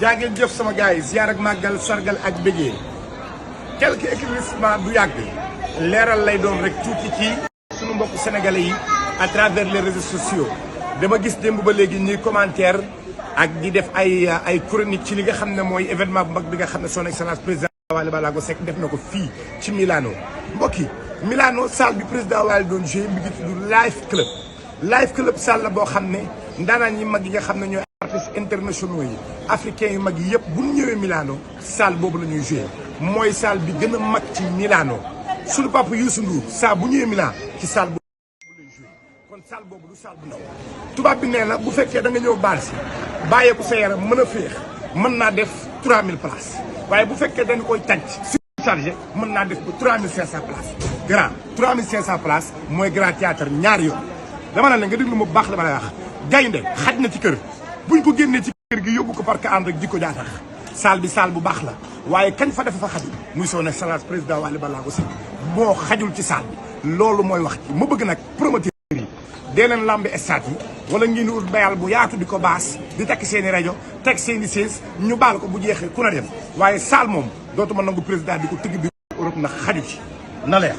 jaa ngeen jëf sama gars yi ziar ak màggal sargal ak bégee quelques éclaircissements du yàgg leeral lay doon rek tuuti ci sunu mbokku sénégalais yi à travers les réseaux sociaux dama gis démb ba léegi ñuy commentaire ak di def ay chronique ci li nga xam ne mooy événement bu mag bi nga xam ne son excellence président Wally Ballago Seck def na ko fii ci Milano. mbokk yi Milano salle bi président Wally doon joué mi ngi tudd Live Club salle la boo xam ne ndaanaan yi mag yi nga xam ne ñooy artistes internationaux yi africains yu mag yi yëpp bu ñu ñëwee Milano salle boobu la ñuy joué mooy salle bi gën a mag ci Milano suñu papa Youssou Ndour saa bu ñëwee Milan ci salle boobu lay joué kon salle boobu du salle bu ndaw tubaab bi nee na bu fekkee da nga ñëw baal si bàyyeeku sa yaram mën a féex mën naa def 3000 places waaye bu fekkee dañu koy tànc surchargé mën naa def ba 3500 places grand 3500 places mooy grand théâtre ñaari yoon dama ne la nga déglu ma bu baax la ma lay wax gaynde xaj na ci kër buñ ko génnee ci kër gi yóbbu ko parc ànd rek jikko jaa tax salle bi salle bu baax la waaye kañ fa defe fa xajul muy son excellence président Wally Ballago Seck moo xajul ci salle bi loolu mooy wax ci ma bëgg nag promoteur yi dee leen lambi stade yi wala ngeen di ut bayal bu yaatu di ko baas di takk seen i rajo teg seen i sées ñu baal ko bu jeexee ku na dem waaye salle moom dootuma nangu président di ko tëgg bi Europe ndax xaju ci na leer